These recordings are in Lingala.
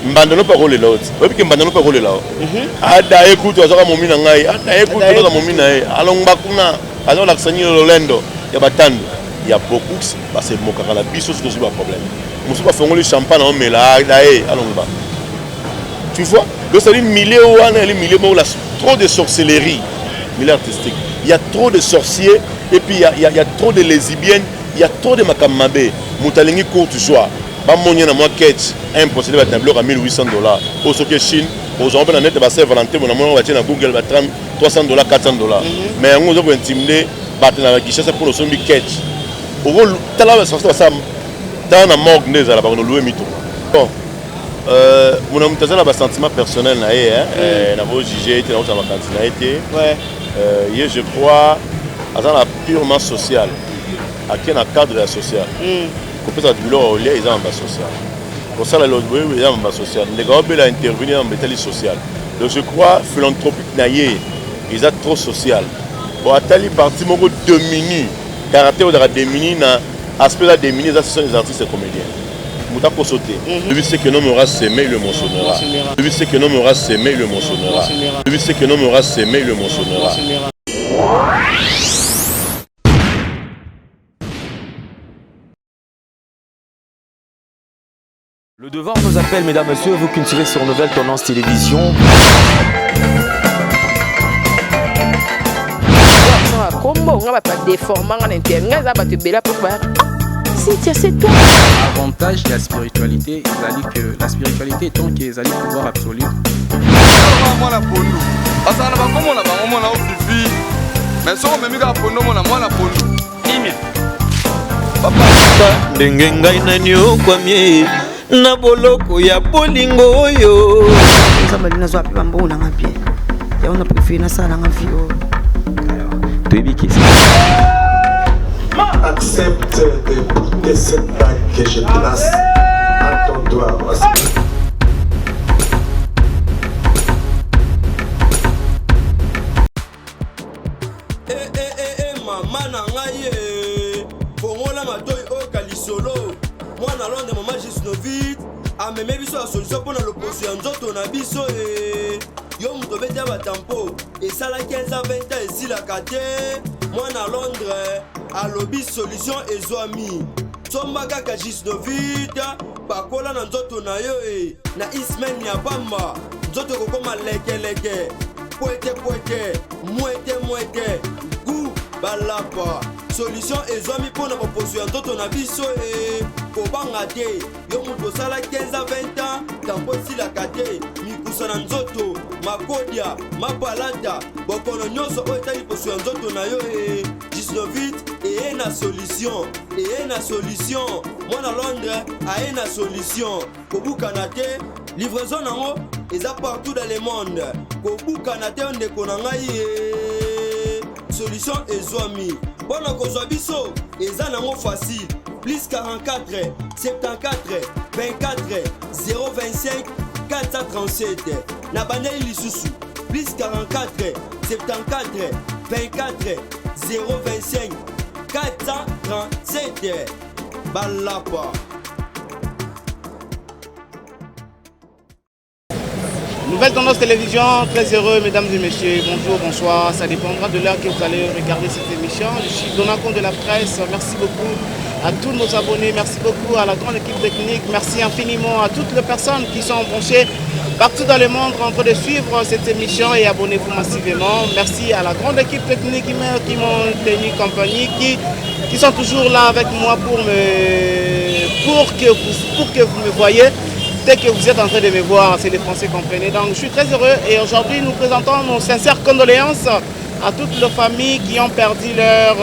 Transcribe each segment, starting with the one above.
Mbanda no mpe akolela oti oyebi ke mbanda no mpe akolela o mhm. ada ye kutu azwaka momi na ngai ada ye kutu aza momi na ye alongba kuna aza kolakisa nini lolendo ya batando ya beaucoup basemokaka na biso soki tozwi baproblème mosusu bafongoli champagne aomela ada ye alongba tu vois. Donc c'est milieu wana eli milieu moko la trop de sorcellerie, milieu artistique, il y a trop de sorciers et puis il y a, il y a, il y a trop de lesbiennes, il y a trop de makambo mabe. Moto alingi courte joie, bamoni na mwa ketch un procédé bato na biloko ya 1800 dollars oyo soki Chine ozwa mpe na net ba Saint Valentin bona mona batie na Google ba 300 dollars, 400 dollars. Mais yango oza kointimider bato na Kinshasa mpona osombi ketch. Tala basala, tala na morgue nde ezala bakono louer mituka. Bon, mona moto aza na basentiment personnel na ye, nakojuger ye te, nakotala makanisi na ye te. Ye, je crois, aza na purement social, ake na cadre ya social. Kopesa bato biloko kolia eza mamba social, kosala boye eza mamba social, ndeko aobela intervenir na mamba etali social. Donc je crois philanthropique na ye eza trop social. Bon, atali parti moko démuni, caractère ozalaka démuni na aspect eza démuni, eza ce sont les artistes et comédiens. Moto akoso te. Celui ce que l'homme aura semé, le moissonnera. Celui ce que l'homme aura semé, le moissonnera. Celui ce que l'homme aura semé, le moissonnera. Le devoir nous appelle, mesdames, messieurs, vous qui nous suivez sur Nouvelle Tendance Télévision. Kombo nga bato badeforma nga na inter nga eza bato ebele apo ba Cynthia, c'est toi. Avantage de la spiritualité, ezali que la spiritualité étant que ezali pouvoir absolu. Mwana pondu azala na bakombo na bango, mwana ofifi, mais soki omemi kaka pondu, omona mwana pondu imia. Ndenge ngai naniokwami na boloko ya bolingo oyo. Nzambe alingi nazwa mpe bambongo nanga bien, yango na préféré nasala nanga vie oyo. Toyebi ke Accepte de porter cette bague que je place à ton doigt. E, e, e, e, mama na ngai e fongola matoi oyoka lisolo. Mwana Londres, mama Gisnovit ameme biso ya solution mpo na loposo ya nzoto na biso. E yo moto obeti ya batampo esala 15 ans, 20 ans, esilaka te. Mwana Londres alobi solution ezwami, somba kaka Gisnovit, pakola na nzoto na yo e na ismaine ya pamba, nzoto ekokoma lekeleke, pwete pwete, mwete mwete, gu balapa. Solution ezwami mpo na baposo ya nzoto na biso. E kobanga te, yo moto osala 15 a 20 ans tampo esilaka te, mikusa na nzoto, makodia, mapalata, bokono nyonso oyo etali poso ya nzoto na yo, e Gisnovit eye na solution, eye na solution. Mwana Londres aye na solution. Kobukana te, livraison nango eza partout dans le monde. Kobukana te, ndeko na ngai ye, solution ezwami. Mpo na kozwa biso eza nango facile: plus 44 74 24 025 437. Na bandeli lisusu: plus 44 74 24 025 437. Balapa. Nouvelle Tendance Télévision, très heureux, mesdames et messieurs, bonjour, bonsoir, ça dépendra de l'heure que vous allez regarder cette émission. Je suis Donacon de la presse, merci beaucoup à tous nos abonnés, merci beaucoup à la grande équipe technique, merci infiniment à toutes les personnes qui sont branchées partout dans le monde en train de suivre cette émission et abonnez-vous massivement. Merci à la grande équipe technique qui m'ont tenu compagnie, qui sont toujours là avec moi pour que vous me voyez. Dès que vous êtes en train de me voir, c'est les Français, comprenez. Donc je suis très heureux et aujourd'hui nous présentons nos sincères condoléances à toutes les familles qui ont perdu leurs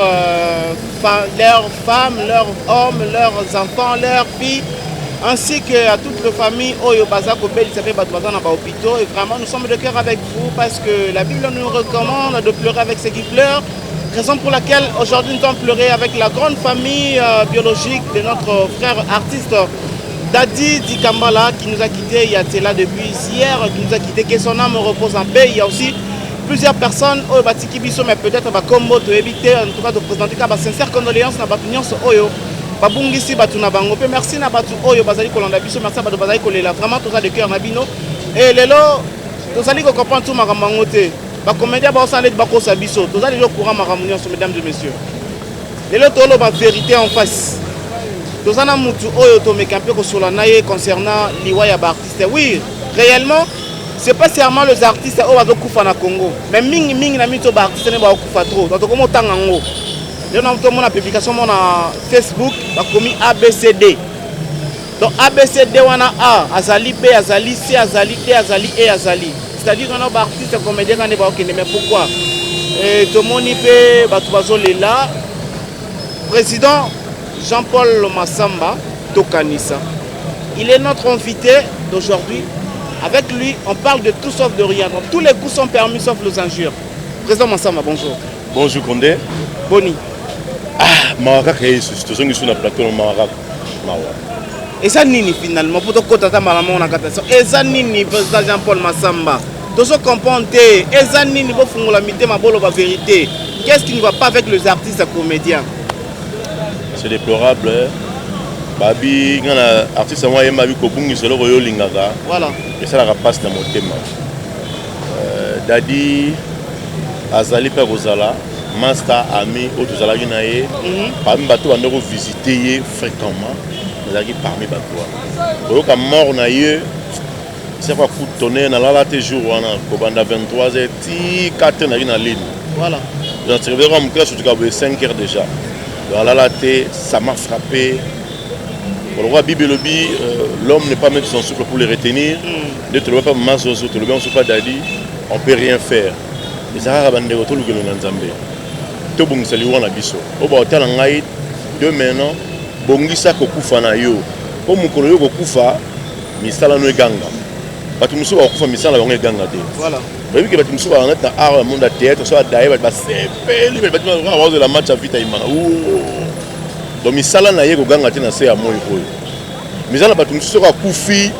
femmes, leurs hommes, leurs enfants, leurs filles, ainsi qu'à toutes les familles oyo baza kobelisa pe bato baza na bahôpitaux. Et vraiment, nous sommes de cœur avec vous parce que la Bible nous recommande de pleurer avec ceux qui pleurent. Raison pour laquelle aujourd'hui nous avons pleuré avec la grande famille biologique de notre frère artiste Dadi Dikambala qui nous a quittés il y a là depuis hier, qui nous a quitté, que son âme repose en paix. Il y a aussi plusieurs personnes oyo batiki biso, mais peut-être bakombo toyebi te. En tout cas, toprésenter kaka basincère condoléance na bato nyonso oyo Babungisi bato na bango pe merci na bato oyo bazali kolanda biso, merci na bato bazali kolela. Vraiment toza de cœur na bino. Et lelo tozali ko comprendre tout makambo yango te. Ba comédiens baosala neti bakosa biso. Toza lelo courant makambo nyonso mesdames et messieurs. Lelo toloba vérité en face. Toza na mutu oyo tomeka mpe kosola na ye concernant liwa ya ba artistes. Oui, réellement c'est pas seulement les artistes oyo bazokufa na Congo, mais mingi mingi na mito ba artistes ne bakokufa trop. Donc tokomi otanga yango. Lelo na tomona publication moko na Facebook bakomi ABCD. Donc ABCD wana A azali, B azali, C azali, D azali, E azali. C'est-à-dire wana ba artistes comédiens kande bakokende, mais pourquoi? Et tomoni mpe bato bazolela. Président Jean-Paul Massamba Tokanisa, il est notre invité d'aujourd'hui. Avec lui, on parle de tout sauf de rien. Donc tous les coups sont permis sauf les injures. Président Massamba, bonjour. Bonjour Condé. Boni. Ah, mawa kaka yesu, tozongi su na plateau na mawa kaka. Mawa. Eza nini finalement po tokota ata mbala moko na kati ya eza nini président Jean-Paul Massamba? Tozo comprendre te. Eza nini bofungola mitema boloba vérité. Qu'est-ce qui ne va pas avec les artistes comédiens? C'est déplorable. Babi nga na artiste yango ayemba bi kobungisa eloko oyo olingaka. Voilà. Esalaka mpasi na motema. Dadi azali mpe kozala master ami oyo tozalaki na ye. Parmi bato bando kovisite ye fréquemment, nazalaki parmi bato wana. Koyoka mort na ye, c'est quoi coup de tonnerre, nalala te jour wana kobanda 23h ti 4h nazalaki na ligne. Voilà. Donc c'est vraiment moke surtout ka boye 5 heures déjà. Donc alala te, ça m'a frappé. Lokola Bible elobi, l'homme n'est pas mettre son souffle pour le retenir. Nde toloba pa mama Zozo, tolobi yango pa Dadi, on peut rien faire. Eza kaka bandeko tolukelo na Nzambe. Tobongisa liwa na biso. Oyo baotala ngai de maintenant, bongisa kokufa na yo. Po mokolo yo kokufa, misala no eganga. Bato mosusu bakokufa misala bango eganga te. Voilà. Oyebi ke bato mosusu bazala neti na art ya monde ya théâtre, so adaye bato basepeli, bato bazela match ya Vita Imana. Donc misala na ye koganga te na se ya moi oyo. Misala bato mosusu soki akufi,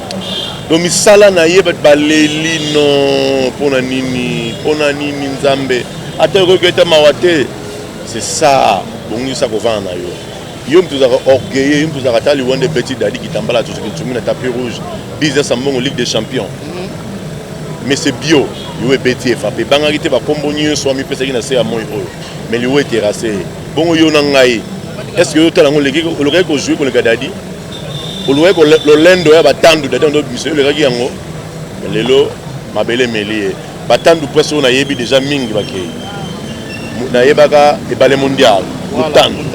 donc misala na ye bato baleli non, mpona nini, mpona nini Nzambe ata okoki ete mawa te. C'est ça, bongisa kovanda na yo. Yo moto ozalaka orgueilleux, yo moto ozalaka ata liwa nde ebeti Dadi Kitambala, tozoki nsumi na tapis rouge, business ya mbongo, Ligue des champions. Mais c'est bio, liwa ebeti efrappe, ebangaki te bakombo nyonso amipesaki na se ya moi oyo, mais liwa eterase ye. Bongo yo na ngai, est-ce que yo tala yango olekaki kojouer koleka Dadi? Olukaki lolendo ya batandu, Dadi ando biso, yo olekaki yango? Lelo mabele emeli ye. Batandu presse oyo nayebi déjà mingi bakei. Nayebaka ebale mondial, Mutandu.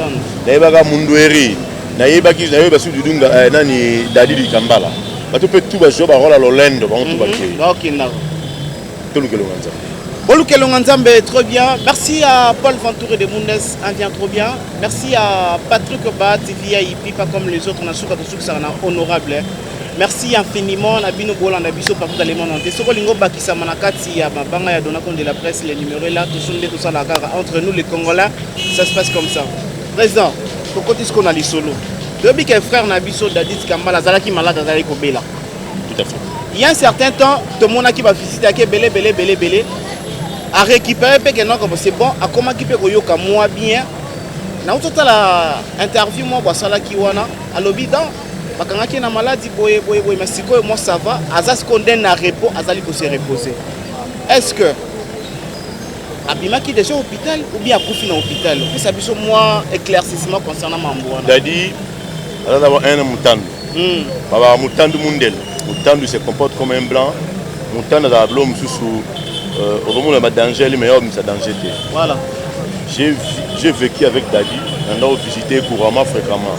Nayebaka Mundueri, nayebaki nayeba su Dudunga nani Dadi Likambala. Bato pe tout ba jouer ba rôle ya lolendo bango tout bakei. Bakendaka. Tolukelonga Nzambe. Bolukelonga Nzambe, trop bien. Merci à Paul Ventour de Mundes, un vient trop bien. Merci à Patrick Bat, VIP, pas comme les autres, on a souka to souka na honorable. Merci infiniment na bino bolanda biso partout dans le monde entier. Soko lingo bakisa manakati ya mabanga ya Dona de la presse, les numéros là, tout sonde tout ça la kaka entre nous les Congolais, ça se passe comme ça. Président, tokoti ce qu'on a lisolo. Toyebi que frère na biso Dadi Kambala azalaki malade, azalaki kobela. Tout à fait. Il y a un certain temps, tomonaki ba visite yake belé belé belé belé. A récupérer pe que non c'est bon, akomaki pe koyoka moi bien. Na ototala interview moi basalaki wana, alobi dans bakangaki na maladi boye boye boye, mais sikoyo moi ça va, aza sikoyo nde na repos, azali ko se reposer. Est-ce que abimaki déjà hôpital ou bien akufi na hôpital? Opesa biso moi éclaircissement concernant mambo wana. Dadi aza d'abord un mutandu. Baba mutandu mundele. Mutandu se comporte comme un blanc. Mutandu azala bilo mosusu okomona ba danger ali mais yo misa danger te. Voilà. J'ai vécu avec Dadi, on a visité couramment, fréquemment.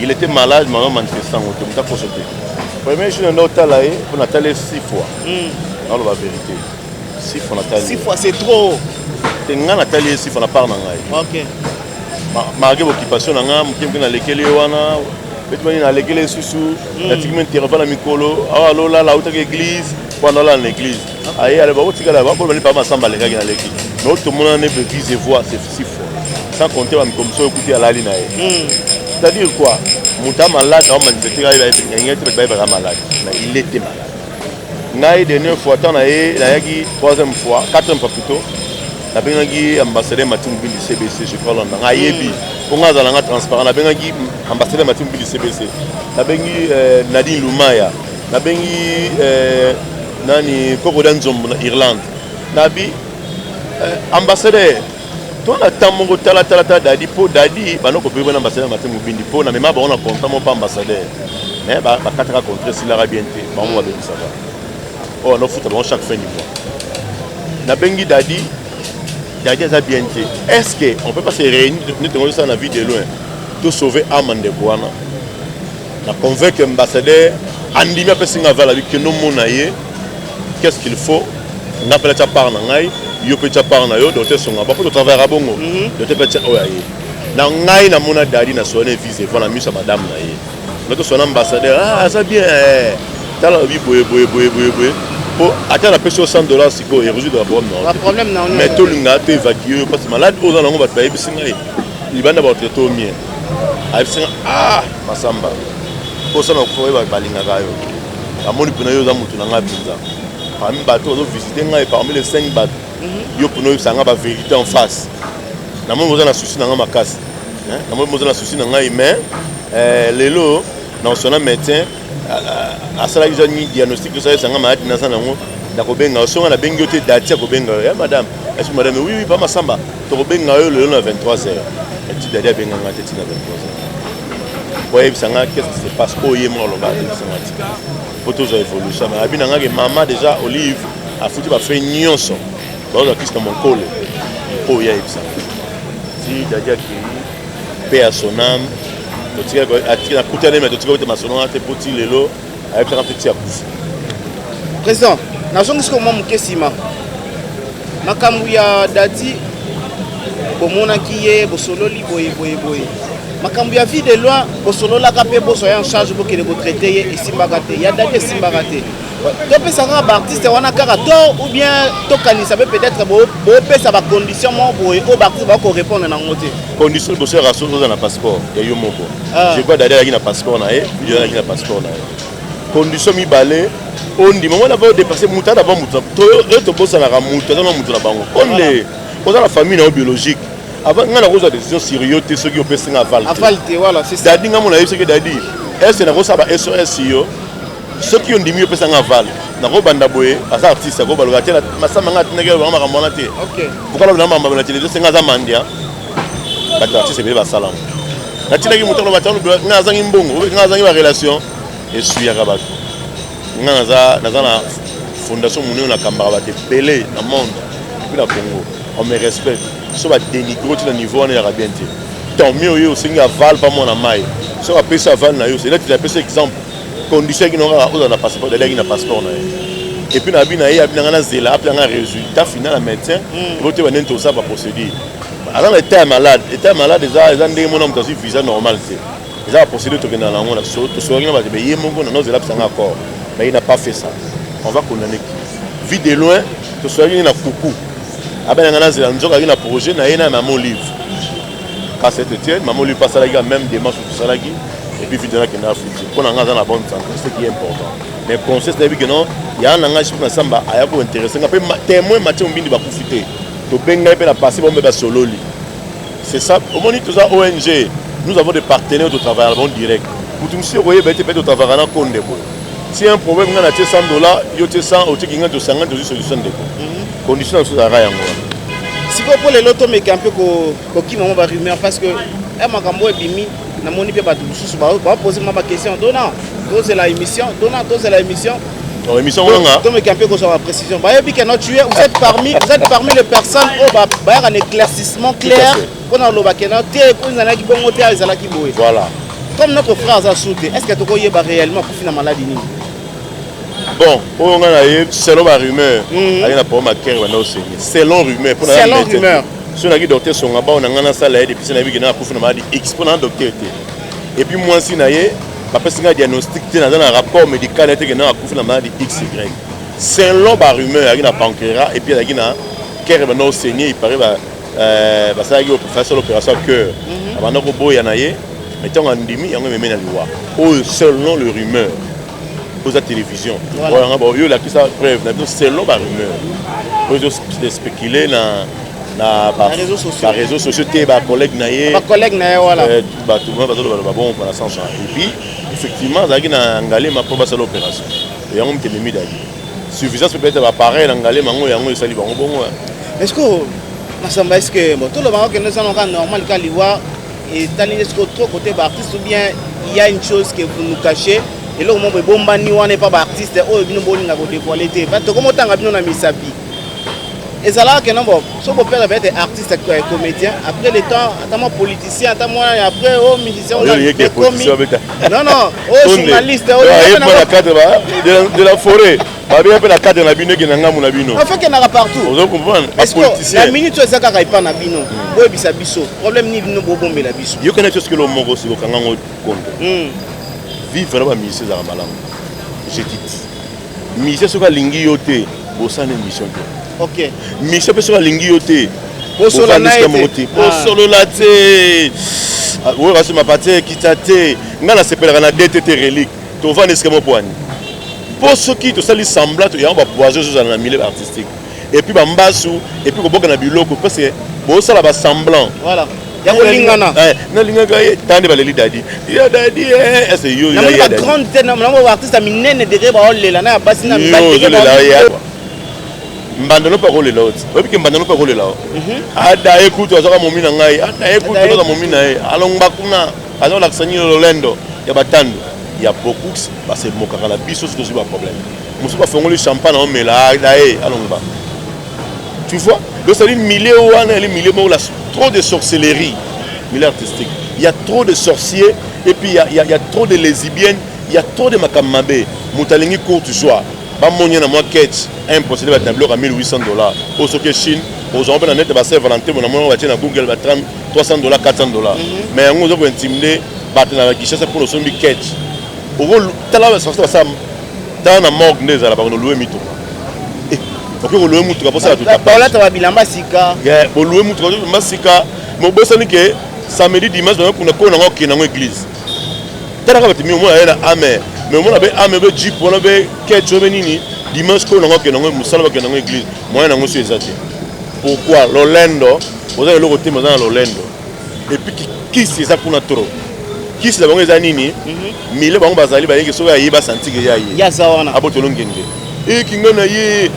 Il était malade, mais on manifestant, on t'a constaté. Premier jour, on a talaye, on a talé 6 fois. Dans la vérité. 6 fois, on a talé. 6 fois, c'est trop. Te nga na talé 6 fois na part na ngai. Ok. Malgré l'occupation na nga, moke moke na lekeli wana, beti bani na lekeli susu, na tiki intervalle na mikolo, awa lola la utaki église, po na la na église. Aye ale ba otikala ba boni pa masamba lekaki na leki. Mais otomona ne vise et voix c'est 6 fois. Sans compter ba commission ekuti alali na ye. C'est-à-dire quoi? Moto malade, a manifesté ba malade. Mais il était malade. Ngai dernière fois tant na ye nayaki troisième fois, quatrième fois plutôt. Nabengaki ambassadeur Mathieu Mubindi CBC, je crois Londres. Ayebi. Mpo nga azala nga transparent, nabengaki ambassadeur Mathieu Mbili CBC, nabengi Nadine Lumaya, nabengi nani Kokoda Nzombo na Irlande. Nabi ambassadeur to na temps moko tala tala tala Dadi, mpo Dadi banda kopeki na ambassadeur Mathieu Mobindi, mpo na mema bango na contrat moko mpa ambassadeur, mais bakataka contrat, esilaka bien te, bango babebisaka oyo banofuta bango chaque fin du mois. Nabengi Dadi, Dadi aza bien te, est ce que on peut pas se réunir neti ngo tosala na vie de loin, to sauver âme ndeko wana? Na convaincre ambassadeur, andimi, apesi nga aval, abi kende omona ye, qu'est ce qu'il faut, nga mpe natya part na ngai, yo mpe tya part na yo, docteur Songa bapo totravaillaka bongo, docteur mpe tya oyo aye na ngai. Namona Dadi na soane vise voix na miso ya madame na ye, na toswana ambassadeur, ah, aza bien, tala lobi boye boye boye boye boye, po ata napesi yo 100 $ sikoyo erésoudre problème na yo, mais tolinga to évacue yo parce que malade oyo oza nango, bato bayebisi ngai libanda batraite o mien. Ayebisi nga, ah, Masamba, mposana koyeba balingaka yo, namoni mpena yo oza motu na ngai mpenza parmi bato bazovisite ngai, parmi les 5 bato yo mpena oyebisa nga bavérité en face. Namoni boza na souci na ngai makasi, namoni boza na souci na ngai, mais lelo naosona médecin asalaki za diagnostic, tosalisa nga maladi naza nango, nakobenga yo. Songa nabengi yo te, dati akobenga yo ya madame est madame, oui oui, pa Masamba, tokobenga yo lelo na 23 heures. Eti Dadi abenganga te ntina 23 heures po ayebisa nga qu'est ce qui se passe. Oyo ye moko aloba, ayebisa nga ti po tozwa évolution, mais abi na nga ke mama déjà Olive afuti bafrais nyonso, bazozwa kisi na monkole. Oyo ye ayebisa ti Dadi akei mpe ya son âme, nakutani me totika kote masolo wana te, po ti lelo ayebisaka mpe ti akufi. Président, nazongisi ko mwa moke nsima. Makambo ya Dadi, bomonaki ye, bosololi boye boye boye. Makambo ya vie de loi, bosololaka mpe bozwa ye en charge, bokende kotraite ye, esimbaka te. Ya Dadi esimbaka te. Topesa kaka baartiste wana kaka to ou bien tokanisa mpe peut-être bopesa bacondition moko boye oyo baartiste bakorépondre nango te? Condition liboso ya raso, oza na passeport ya yo moko. Je crois Dadi azalaki na passeport na ye, video azalaki na passeport na ye. Condition mibale, ondima mwana va odépasse moto aza d'abord moto oyo tobosanaka, moto aza na moto na bango onde oza na famille na yo biologique. Avant ngai nakozwa décision sur yo te soki opesi nga aval. Aval te, voilà, c'est ça. Dadi, nga mona yebi soki Dadi ese nakosala ba SOS yo, soki ondimi opesa nga aval, nakobanda boye. Aza artiste, akobaloka te Masamba nga atindaki bango makambo wana te. Pourquoi lobela makambo na télévision? Senga aza mandia, bato artiste ebele basala ngo. Natindaki moto aloba te nga azangi mbongo, nga azangi barelation, esuyaka bato. Nga naza na fondation monene, nakambaka bato ebele na monde et puis na Congo, on me respecte. So badénigre ti na niveau wana, eyaka bien te. Tant mieux oyo osengi aval pa mwana mai, soki apesi aval na yo, c'est neti napesi exemple, condition yaki nonga ozala na passeport. Dadi ayaki na passeport na ye, et puis na abi na ye, abi na nga nazela apela nga résultat final ya médecin, eboteba ndeni tosala baprocédure. Aza na état ya malade, état ya malade eza ndenge mona moto azwi visa normal te, eza baprocédure tokendaka nango. Tosolaki na bato ye moko na nozela apesanga accord, mais il n'a pas fait ça. On va condamner qui? Vie de loin, tosolaki na kuku, abenanga nazela, nzoka azalaki na projet na ye na mama Olive kasi Etienne. Mama Olive asalaki ka même démarche tosalaki, et puis video nakende afuti mpo na nga aza na bonne santé, ce qui est important. Mais conscience nayebi ke non, ya na ngai Esprit Masamba aya kointeresse nga mpe témoin Mathieu Mobindi bakufi te, tobengai mpe na passé bango mpe basololi. C'est ça, omoni, toza ONG, nous avons des partenaires, totravaille bon direct. Motu mosusu okoyeba ete mpe totravaillaka na konde boye. Si un problème, ngai natie 100 $, yo tie 100, otiki ngai, tosangani, tozwi solution. Ndeko, condition na biso ezalaka yango wana. Sikoyo mpo lelo tomeka mpe kokima mwa barumeur, parce que ya makambo oyo ebimi, namoni mpe bato mosusu bapose mwa baquestion: dona tozela émission, dona tozela émission. Oh, émission wana. Tomeka mpe kozwa baprécision. Bayebi ke no, tu es vous êtes parmi vous êtes parmi les personnes oyo bayaka na éclaircissement clair mpona koloba ke no te, po ezalaki bongo te, ezalaki boye. Voilà. Comme notre frère aza su te, est ce que tokoyeba réellement akufi na maladie nini? Bon, oyo ngai naye, selon barumeur, ayaki na problème ya cœur, banda osenge, selon rumeur. Selon rumeur. So naki docteur Songa bao na ngai nasala ye depuis, nayebi ke na akufi na maladie X, mpo na docteur te. Et puis mwasi na ye bapesi ngai diagnostic te, naza na rapport médical ete ke na akufi na maladie X Y. Selon barumeur, azalaki na pancréas et puis azalaki na cœur, banda osaigne. Il paraît basalaki basala opération ya cœur, abanda koboya na ye, mais ntango andimi yango, ememi na liwa. Oyo selon le rumeur, oza télévision oyo olakisa preuve na biso, selon barumeur oyo ezospécule na Na baréseaux sociaux te, bacollègue na ye. Bacollègue na ye, voilà. Bato bazoloba bon na sens wana. Et puis effectivement azalaki na Ngalema mpo basala opération yango. Moto ememi Dadi, suffisance mpe peut-être bapareil na Ngalema yango, yango esali bango bongo. Est ce que Masamba, est ce que bon, tolobaka okende eza noka normal ka liwa etali est ce que trop côté baartiste ou bien il y a une chose que vous nous cachez, eloko moko ebombani wana epa baartiste oyo bino bolinga kodévoile te? Tokomotanga bino na misapi, ezalaka kena bon, so boperdre peut-être artiste comédien, après le temps ata mwa politicien, ata mwa après o musicien. Non non, o journaliste. Na cadre de la forêt, babenga mpe na cadre na bino, ekende na ngambu na bino. En fait, kendaka partout. Ozo comprendre? Bapoliticien. Na minute oyo eza kaka epa na bino. Boyebisa biso problème nini bino bobombela biso. Yokana ti soki moko soki okanga ngo kondo. Vivre na bamusicien ezalaka malamu. Je dis, musicien soki alingi yo te, bosala émission te. Musicien mpe soki alingi yo te, moko te, bosolola te. Oyo basomaka te, ekita te. Ngai nasepelaka na dtt relique, tovanda esika moko wani, mpo soki tosali semblant, yango bapoison ezozala na milieu artistique et puis bambasu et puis koboka na biloko, parce que bosala basemblant. Voilà, ya kolingana. Nalingaka ye tande, baleli Dadi ya Dadi ese yo. Namoni bagrande te, namoni baartiste ya minene degré baolela na ya basi na mibali. Mbandano mpe akolela oti, oyebi ke mbandano mpe akolela o. Ada ye kutu azwaka momi na ngai, ada ye kutu aza momi na ye, alongba kuna, aza kolakisa nini? Lolendo ya batando ya beaucoup basemokaka na biso. Soki tozwi baproblème mosusu, bafongoli champagne, aomela, ada ye alongba, tu vois? Donc c'est milieu wana eli milieu moko la trop de sorcellerie. Milieu artistique, il y a trop de sorciers et puis il y a trop de lesbiennes, il y a trop de makambo mabe. Moto alingi courte joie, bamoni na mwa ketch un procédé, bato na biloko ya 1800 $. Oyo soki Chine, ozwa mpe na net ba Saint Valentin, mona mona batie na Google ba 300 $, 400 $. Mais yango oza kointimider bato na Kinshasa mpona osombi ketch. Tala basala, tala na morgue nde ezala, bakono louer mituka, okoki kolouer mutuka mposala. Tolata babilamba sika. Bolouer mutuka bilamba sika, mobosani ke samedi, dimanche bango kuna ko nango okende nango église. Talaka bato mi omona ye na Hummer, mais omona be Hummer, be jeep wana, be ketch oyo, be nini, dimanche ko nango okende nango mosala, bakende nango église, moyen nango so eza te. Pourquoi lolendo? Oza eloko te, oza na lolendo. Et puis kisi eza kuna trop. Kisi na bango eza nini? Mile bango bazali bayeke, soki aye basantike ye aye. Yaza wana. Abotolo ngenge ekinga na ye.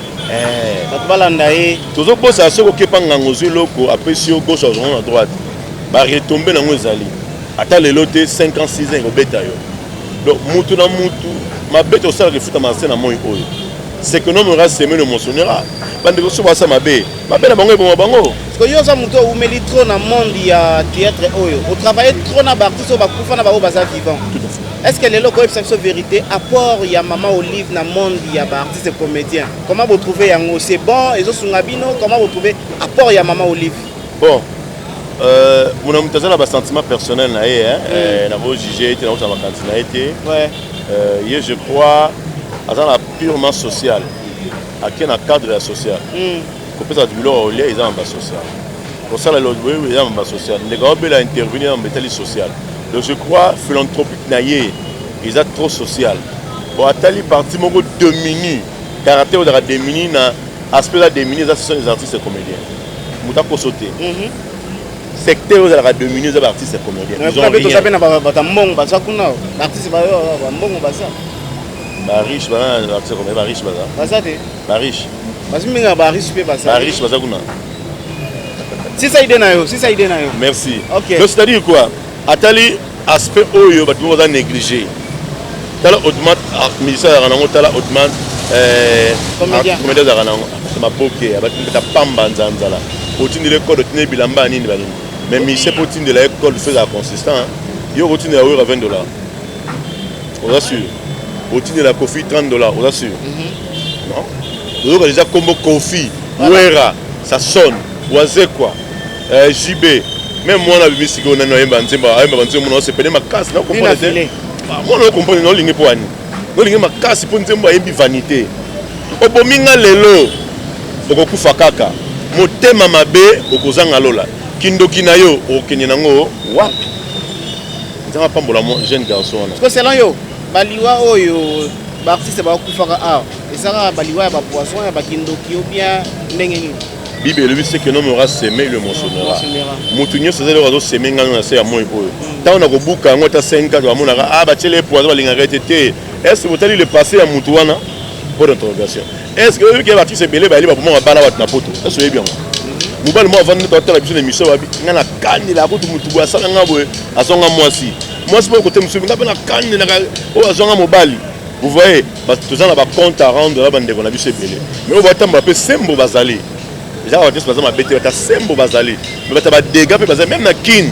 Bato balanda ye. Tozobosana, soki okepa nganga, ozwi eloko, apesi yo gauche, azongo na droite, baretombées nango ezali ata lelo te, 5 ans, 6 ans ekobeta yo. Donc mutu na mutu mabe tosalaka efutama se na moi oyo. Ce que l'homme aura semé le moissonnera. Bandeko so basa mabe, mabe na bango eboma bango. Parce que yo oza moto oumeli trop na monde ya théâtre oyo, otravaille trop na baartiste oyo bakufa na bango baza vivant. Est ce que lelo koyebisa biso vérité, apport ya Mama Olive na monde ya baartiste comédien, comment botrouve yango? C'est bon, ezosunga bino? Comment botrouve apport ya Mama Olive? Bon, mona, moto aza na basentiment personnel na ye, nakojuge ye te, nakotala makanisi na ye te. Ye, je crois, aza na purement social, ake na cadre ya social. Kopesa bato biloko ya kolia eza na basocial, kosala boye eza na basocial, ndeko aobela intervenir na etali social. Donc je crois philanthropique na ye eza trop social. Bon, atali parti moko démuni, caractère ozalaka démuni na aspect eza démuni, eza ce sont les artistes et comédiens. Moto akoso te, secteur oyo ezalaka démuni eza baartiste et comédien. Toza mpe na bato ya mbongo baza kuna, baartiste bambongo baza. Bariche baza na artiste comédien, bariche baza. Baza te? Bariche. Bazimbenga bariche mpe baza. Bariche baza kuna. Sisa idée na yo, sisa idée na yo. Merci. Ok. Donc c'est à dire quoi? Atali aspect oyo bato moko baza négligé. Tala autrement musicien azalaka nango, tala autrement comédien azalaka nango maboke, abata pamba nzanzala, otindela ekode, otindela bilamba ya nini banini. Mais musicien, mpo otindela ye code, faut ezala consistant. Yo okotindela Wera 20 $, oza sûr? Otindela Kofi 30 $, oza sûr? Non. Oyoka déjà kombo Kofi, Wera, ça sonne, Wazekwa, JB, même mwana abimi sikoyo nani, ayemba nzembo, ayemba banzembo, mona osepele makasi na comprendre te. Mwana ocomprendre na olingi mpo wani, olingi makasi mpo nzembo ayembi vanité. Obomi nga lelo, okokufa kaka. Motema mabe, okozanga lola. Kindoki na yo, okokende nango wapi? Nzambe apambola mo jeune garçon wana. Parce que selon yo, baliwa oyo baartiste bakufaka awa, ezaka baliwa ya bapoison, ya bakindoki, ou bien ndenge nini? Bible elobi ce que l'homme aura semé, le moissonnera. Moto nyonso aza eloko azosemer ngano na se ya moi oyo. Ntango nakobuka yango ata 5 ans, bamonaka ah batiele ye poison, balingaka ete te. Est-ce que botali le passé ya moto wana? Point d'interrogation. Est-ce que oyebi ke baartiste ebele bayeli babomaka bana bato na poto? Est-ce oyebi yango? Mobali moko avandi nde totala biso na émission, babi nga nakanelaka kutu motu boye asala nga boye, azwanga mwasi. Mwasi moko kote mosusu nga mpe nakanelaka oyo azwanga mobali. Vous voyez, toza na ba compte à rendre na bandeko na biso ebele. Mais oyo batambola mpe sembo bazali. Eza bato nyonso baza mabe te, bata sembo bazali. Mais bata ba dégâts mpe bazali, même na Kin.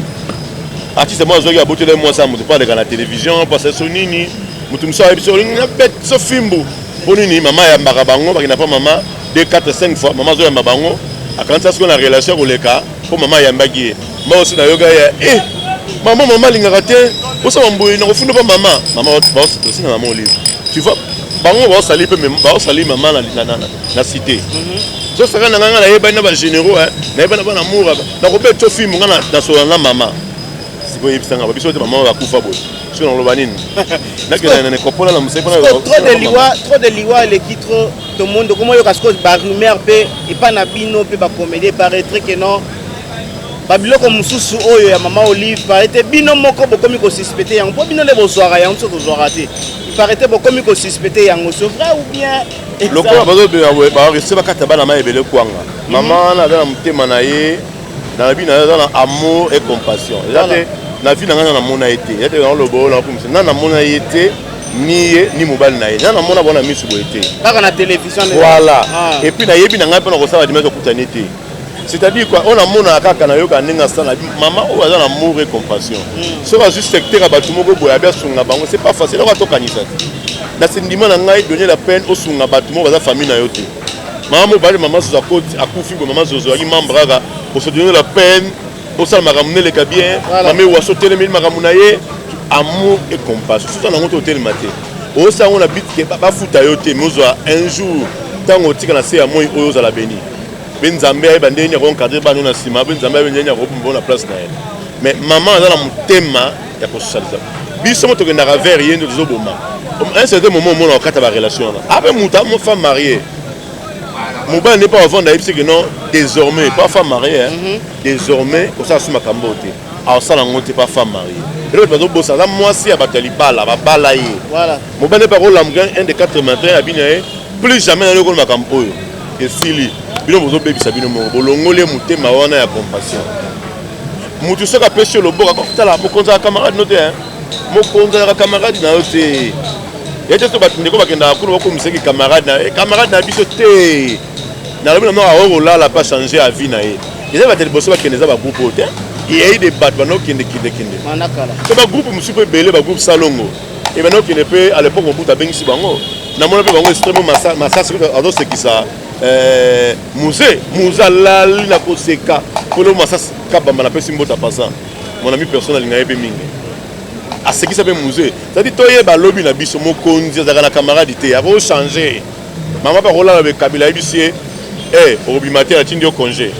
Artiste moko azwaki abotela ye mwasi ya moto mpo aleka na télévision, mpo asali so nini. Moto mosusu ayebi so olingi nabeti so fimbu. Mpo nini mama ayambaka bango, bakenda mpo mama 2, 4, 5 fois, mama azoyamba bango. Akanisa sikoyo na relation ya koleka mpo mama ayambaki ye. Mama osi nayoka ye, eh mama, mama alingaka te osala mboye nakofunda mpa mama. Mama osi na mama Olive. Tu vois, bango baosali mpe baosali mama na cité. Zosaka na ngai, ngai nayebani na bagénéraux, nayebani na bana moura, nakobeta to fimbu ngai nasola na mama. Sikoyo yebisa ngai, biso te mama bakufa boye, soki nakoloba nini? Nakende na ekopola na mosai. Trop de liwa, trop de liwa eleki trop. Tomoni tokomoyoka sikoyo barumeur mpe epai na bino mpe bacomédie, paraîtrait que non, babiloko mosusu oyo ya mama Olive, paraît bino moko bokomi kosuspecter yango, mpo bino nde bozwaka yango, biso tozwaka te. Paraît bokomi kosuspecter yango, c'est vrai ou bien? Lokola bazobela boye, bareste bakata bana ma ebele kwanga. Mama wana aza na motema na ye, nalobi na ye aza na amour et compassion. Eza te na vie na ngai na namona ye te, eza te naloba oyo nakomisa na namona ye te, ni ye ni mobali na ye na namona bango na misu boye te. Kaka na télévision. Voilà. Et puis nayebi na ngai mpona kosala dimanche okutani te. C'est-à-dire quoi, oyo namonaka kaka, nayoka ndenge asala mama oyo aza na amour et compassion. Soki azwi secteur ya bato moko boye, abi asunga bango, c'est pas facile. Eloko atokanisa te na sendima na ngai, donner la peine osunga bato moko baza famille na yo te. Mama mobali, mama Zozo akoti akufi boye, mama Zozo azalaki membre kaka, ose donner la peine osala makambo neleka bien. Mama Ewaso otelemeli makambo na ye, amour et compassion. Soki nango te, otelema te, osala yango na but ke bafuta yo te, mais ozwa un jour ntango otika na se ya moi oyo, ozala béni mpe Nzambe ayeba ndenge nini akoencadrer bana na nsima, mpe Nzambe ayeba ndenge nini akobomba na place na ye. Mais mama aza na motema ya kosocialiser biso mo tokendaka vers ye nde tozoboma. Un certain moment omona okata barelation wana ape moto amo femme mariée, mobali nde mpo avanda, ayebisi ke non, désormais pas femme mariée, hein. Désormais kosala su makambo oyo te, aosala yango te, pas femme mariée. Eloko bazobosa, aza mwasi ya bato ya libala, babala ye. Mobali nde mpe akolamuka 1 de 4 matin, abini ye plus jamais nalokolo makambo oyo esili. Bino bozobebisa bino moko, bolongoli ye motema wana ya compassion. Motu soki apesi yo loboko, akotala mokonzi ya camarade no te, mokonzi azalaka camarade na yo te. Ye te so bato ndeko bakendaka kuna, bakomisaki camarade na ye, camarade na biso te. Nalobi na moko akoki kolala mpe achanger avis na ye. Eza bato ya liboso bakende, eza bagroupe oyo te, eyei de bato banda okende kendekende so bagroupe mosusu mpe ebele, bagroupe salongo ebanda okende mpe. À l'époque Mobutu abengisi bango, namona mpe bango extrême masasi azosekisa Musée. Musée alali na koseka mpona masasi kabamba. Napesi mbota passant, mon ami personne alinga ye mpe mingi, asekisa mpe Musée. C'est-à-dire toyeba lobi na biso, mokonzi azalaka na camarade te, akochanger. Mama mpe akolala be Kabila ayebisi ye e okobima te, atindi yo congé.